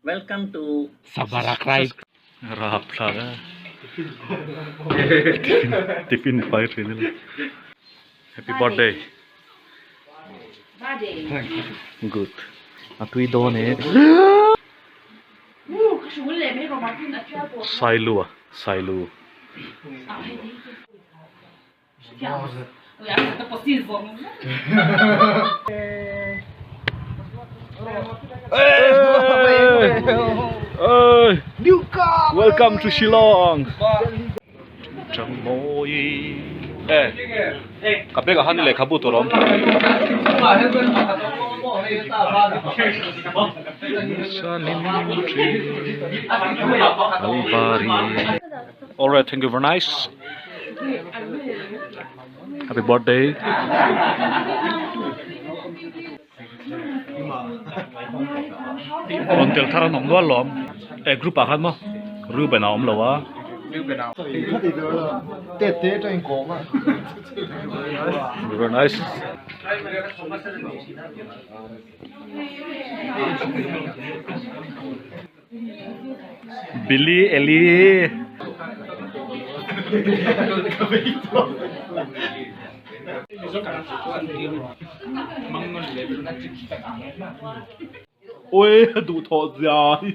Welcome to Subscribe. Rap thlak a tiffin pai thin ila happy birthday good a tui dawn e sailu a sailu. Welcome to Shillong. Changmawi. Eh, ka bag ah khan lehkhabu tur a awm. Alright, thank you very nice. Happy birthday. Rawn tel thar an awm nual lawm. E group ah khan maw Reuben a awm lo a. Very nice. Billy Ellie. Oi duh thawh zia hi.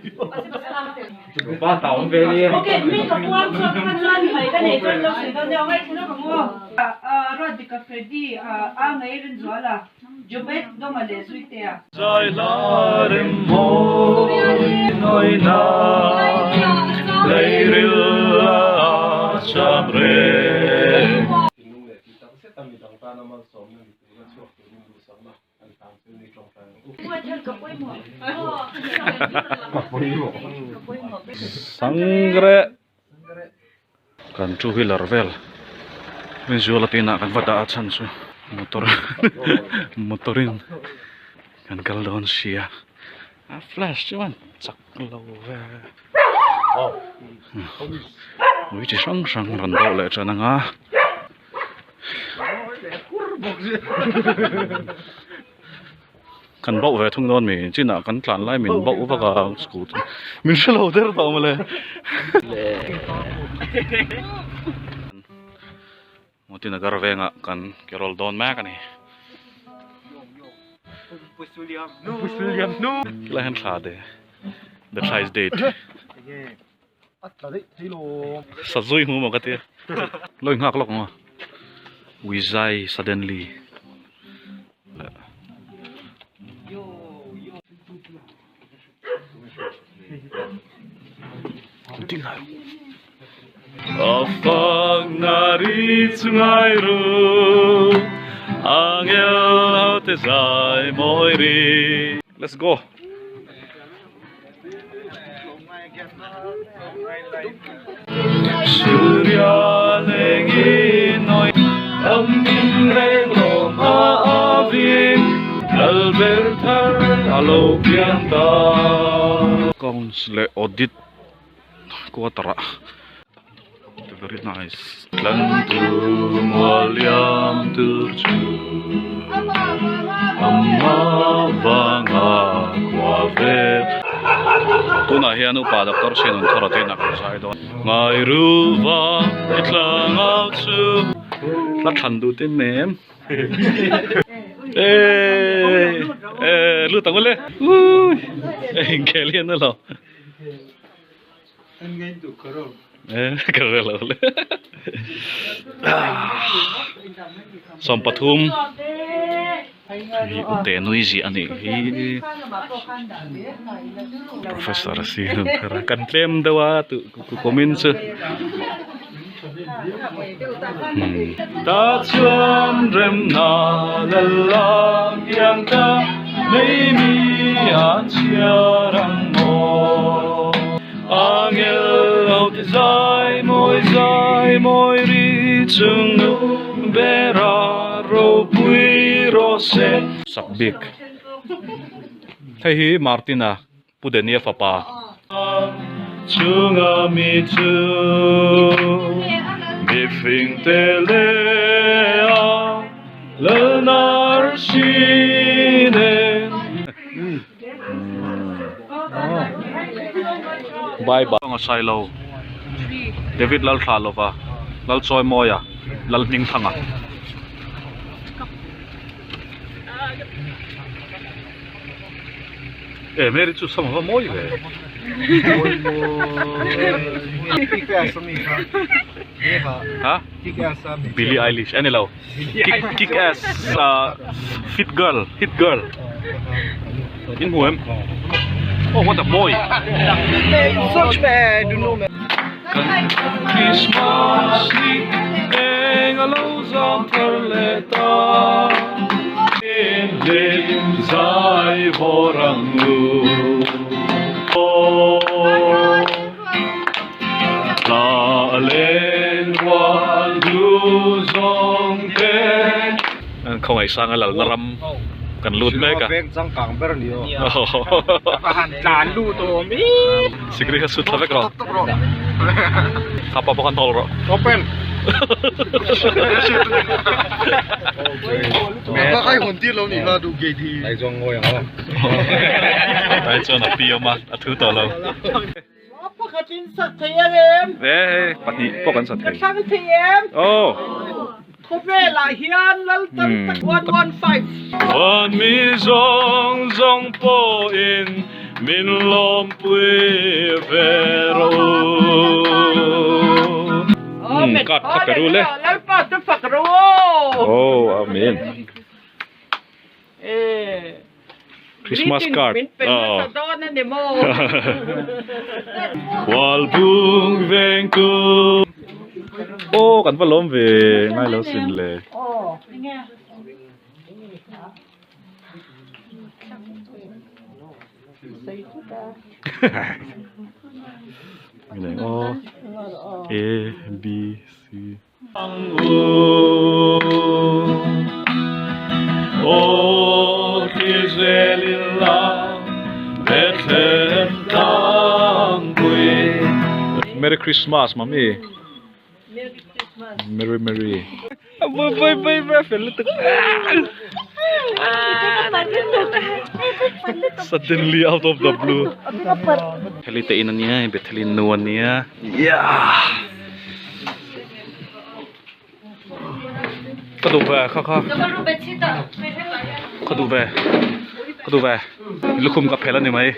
Zai hla rem mawi nawi na leiril a cham reng. Thinlung leh tih tak zet a midang tana malsawmna ni tura chhuak turin duhsakna an hlang chu ni tawngtai ang u. Sangre Kan two wheeler vel Rinzuala te inah kan va dah a chhan chu motor motor in kan kal dawn sia a flash chuan chak lo ve ui chi hrang hrang rawn deuh leh tan ang a. Kan bauh ve thung dawn mi chinah kan tlan lai min bauh vak a scooter min hre lo der tawh mawle. Motinagar vengah kan ke rawl dawn mek a ni. Khilai hian thla de the thla is date. Sazui hmu maw ka tia lo inghak lawk ang aw ui zai suddenly Let's go. Accounts leh audit quarter ah very nice tlan tur mualiam tur chu amma vanga khua vel tunah hian upa doctor Sian an thawr a te inah kan zai dawn ngai ruva i tlang au chu hla thlan duh te nem eh eh lut ang ule ui inkhel hian a lo. Sawmpathum hi ute nui ziah a nih hi professor a si kan tlem deuh a tih kumin chu ta chuan remna lal a kiang ta nei mi a chhiar ang maw angel lo ti zai mawi zai mawi ri chung nu bera ropui rawh se. Sak bik hei hi Martina Pu Dania fapa. Chunga mi chu mihring te leh a lalnar si nen. Bye bye. Nga Sailo, David Lalthlalova, Lalchawimawia, Lalhmingthanga. E Mary chu sam ava mawi ve. Ha? Billie Eilish a ni lo. Kick kick ass ah fit girl hit girl in hmu em? Oh what a mawi. Kan Christmas ni eng a lo zam thar leh ta Hlim zai vawr ang u aw Hla len rual du zawng te Khawngaih sanga lalna ram kan lut mek a. Veng changkang ber a ni aw. Ka han tlan lut awm i. Sikri kha sut thla vek rawh. Kha pa pawh kha hnawl rawh. Open. Ka kai hawn tir lo nih kha duh gate hi. Lai chuan ngawi ang aw. Lai chuan a pi awm a, a thu tawh lo. Pakhatin sak thei ang em? E hei pahnih pawh kan sa thei. Ka thlang thei em? Aw. Khawvelah hian Laltan tak 115. Van mi zawng zawng pawhin min lawmpui ve rawh u. Amen. Card kha pe ru le. Lalpa chu fak rawh aw. Aw amen. Christmas card aw Khualbung vengtu aw kan va lawm ve ngai lo sin le. Aw A B C. Ang u Aw thlizel ila Bethlehem tlangpui. Merry Christmas mami. Merry Christmas. Merry Merry. Bye bye bye bye fel lutuk. Suddenly out of the blue. Betheli te in ania Betheli nu ania. Yeah. Ka duh ve kha kha ka duh ve ka duh ve lukhum ka phel a ni mai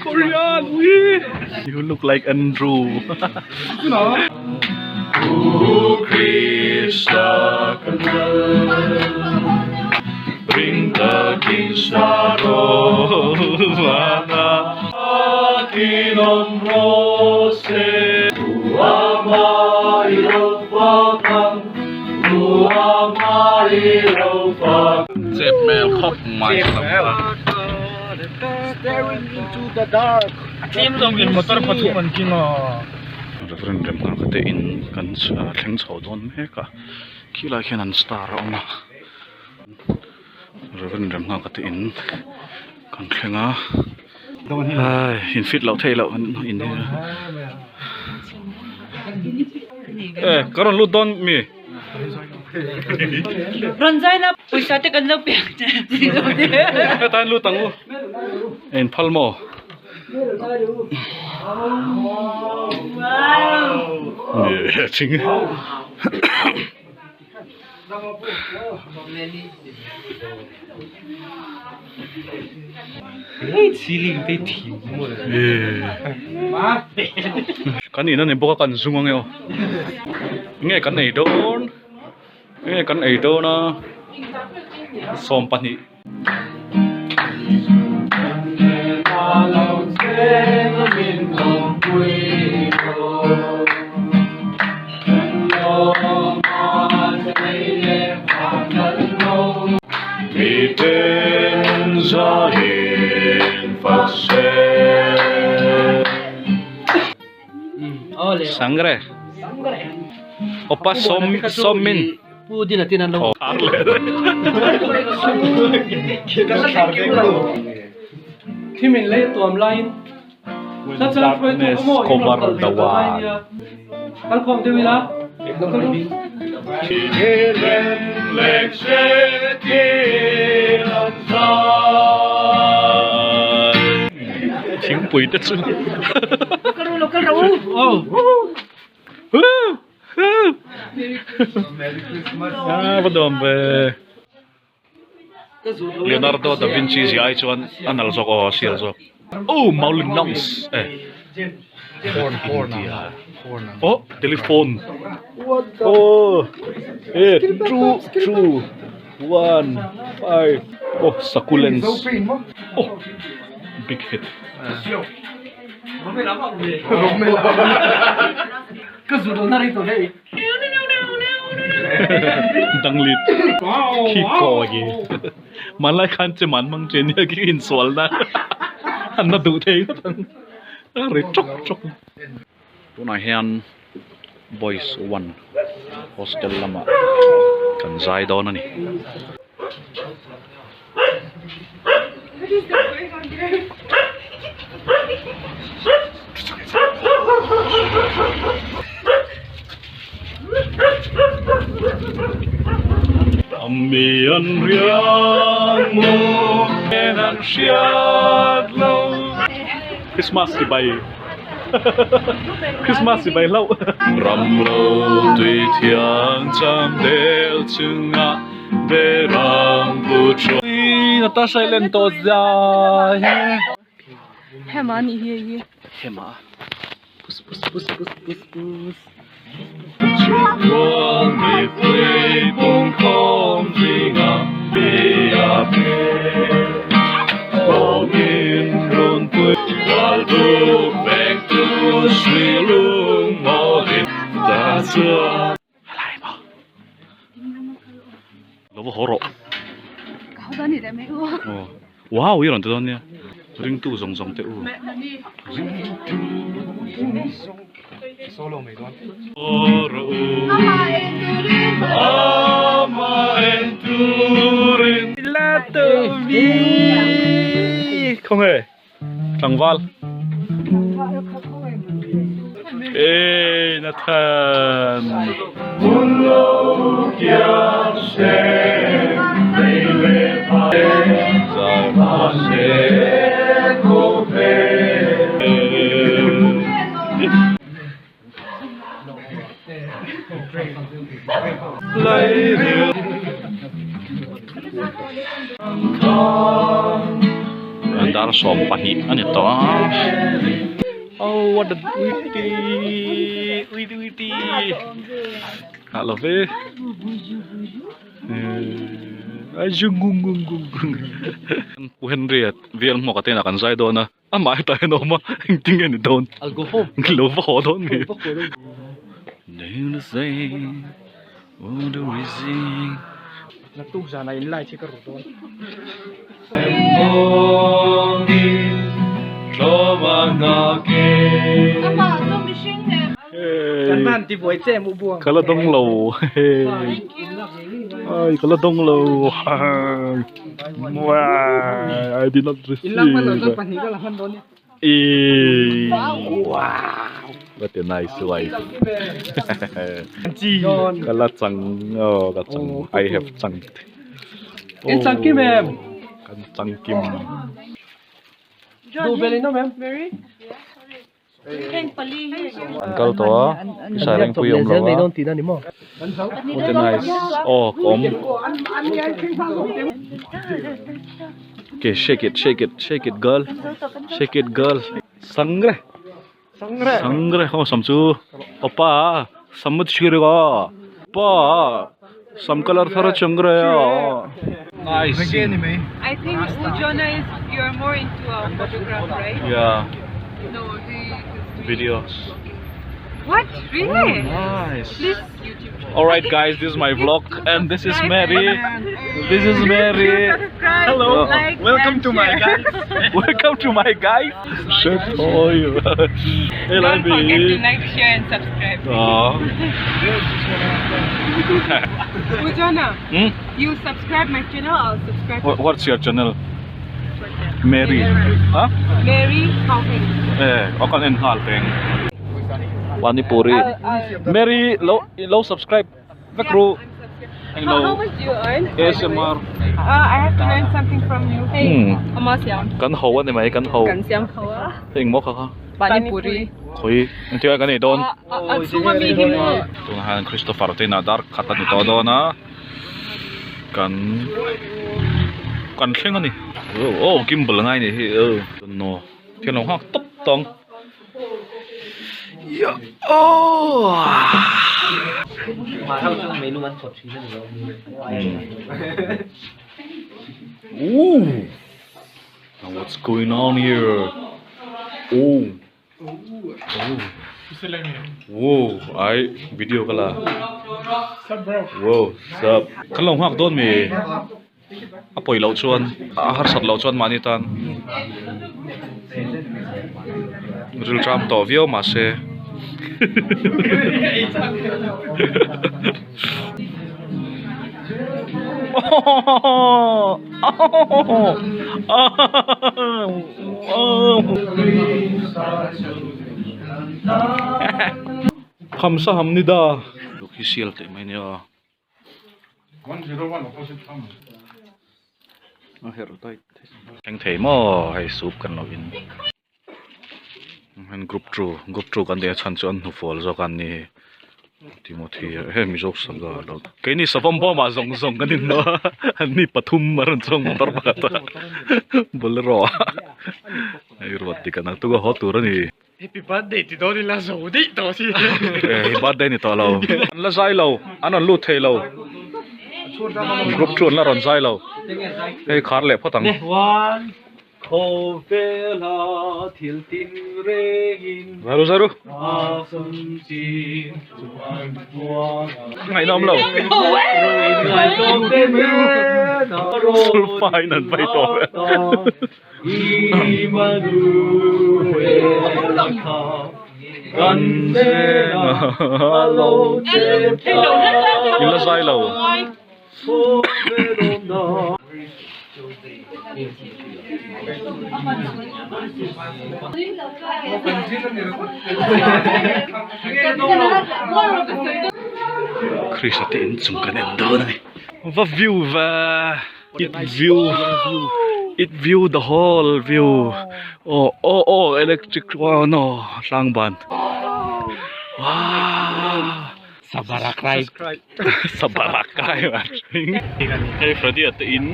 Korean you look like Andrew Chep hmel khawp mai Staring into the dark. Tlem zawng in motor pathum an keng a. Reverend Remnga ka te in kan thleng chho dawn mek a khilai khian an star a awm a Reverend Remnga ka te in kan thleng a ai in fit loh theih loh in hi e ka rawn lut dawn mi. Rawn zai la pawisa te kan lo pek che Hetain lut ang u in phal maw Ching Kan in a ni bawk a kan zung ange aw nge kan ei dawn nge kan ei dawn a 12. Miten zahin fak se. Sangre. Opa som som min. Pu Dina tin an lo. Khi min lei tuam laiin. When darkness cover the world. Thingpui te chu a va dawm ve. Leonardo da Vinci zia ai chuan a nal zawk aw a sial zawk oh Marilyn Monroe eh India oh telephone oh eh two two one five oh succulents oh big head Danglit khi kaw gi hmanlai khan che man mang che nia khi insual na an na duh thei ngawt ang a ri chawk chawk tunah hian boys one hostel lamah kan zai dawn a ni. Mi an riang maw en an hriat lo Christmas chi bai Christmas chi bai hlauh Ram lo tui thiang cham del chungah Natasha i len tawh zia hi. Hema a nih hi hei hi. Hema. Pus pus pus pus pus pus. Helai maw lo va haw rawh Ka haw dawn ni leh mai u aw wow i rawn ti dawn nia ringtu zawng zawng te u ringtu rawh u amah en turin khawnge Tlangval. Hey Nathan. Dar 20 a ni tawh a oh what a uite uite uite ah lo ve Pu Henry a vel hmuak a te inah kan zai dawn a. Amah hetah hian a awm a, engtin nge ni dawn? I'll go home. Lo va haw dawn mi? Naktuk zanah in light hi ka ru dawn. Kan van ti buai che mu buang. Ka la dawng lo. Ai ka la dawng lo. I did not receive. What a nice wife. Ka la chang oh ka chang I have chang. In chang kim em? Kan chang kim. Du bel in awm em? An kal tawh a pisa rengpui a awm lo a what a nice aw ka awm okay shake it shake it shake it girl shake it girl sangre sangre aw sam chu awpa sam a chhir a pa sam colour thar a changre a nice I think Ujona is you're more into a photograph, right? yeah No, he is videos What? Really? nice Please YouTube. Alright guys, this is my vlog and this is Mary. This is Mary. Subscribe, Hello. like, Welcome and to my share. guys. Welcome to my guys. Shit oi. Hey Don't forget to Lobby. like, share and subscribe. Aw. Ujona, Hmm? you subscribe my channel, I'll subscribe What's your channel? to that. Mary a Mary Hauheng e aw kan en nghal teng Panipuri Mary lo lo subscribe vek ru englo ASMR kan ho a ni mai kan ho eng maw kha kha khawi engtin nge kan ei dawn tunah hian Christopher te inah dar khat a ni tawh dawn a kan kan thleng a ni aw gimbal a ngai a nih hi aw naw thil lo nghak tawp tawng. Ooh now what's going on here oh oh wow ai video ka la wow sup kan lo nghak dawn mi a pawi loh chuan a harsat loh chuan mahni tan rilṭam tawh viau mahse Khamsahamnida. Thleng thei maw hei soup kan lo in heng group two group two kan tih a chhan chu an hnufual zawk a an ni hi Timothy hei mizo saga lo keini savawm bawmah zawng zawng kan in hnawh a an ni pathum a rawn chuang motor pakhat a bolero ah hei ruat dik a naktuk a haw tur a ni. Happy birthday ti dawn ila zo daih tawh si. Happy birthday ni tawh lo. An la zai lo, an rawn lut thei lo. Group chu an la rawn zai lo. Hei khar leh phawt ang. Zaru zaru. Ngaihnawm lo. Sulfa in an vai tawh. In la zai lo. Krista te inchung kan en dawn a ni. Va view va. It view it view the whole view aw aw aw electric wow no tlang ban wow Sabarakai Sabarakai hei Freddy a te in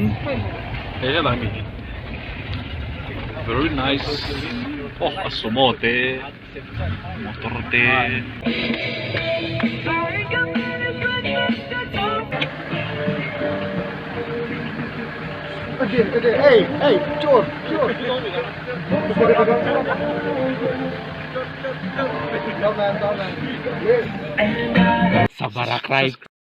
hei helai mi hi very nice oh a sumo te motor te.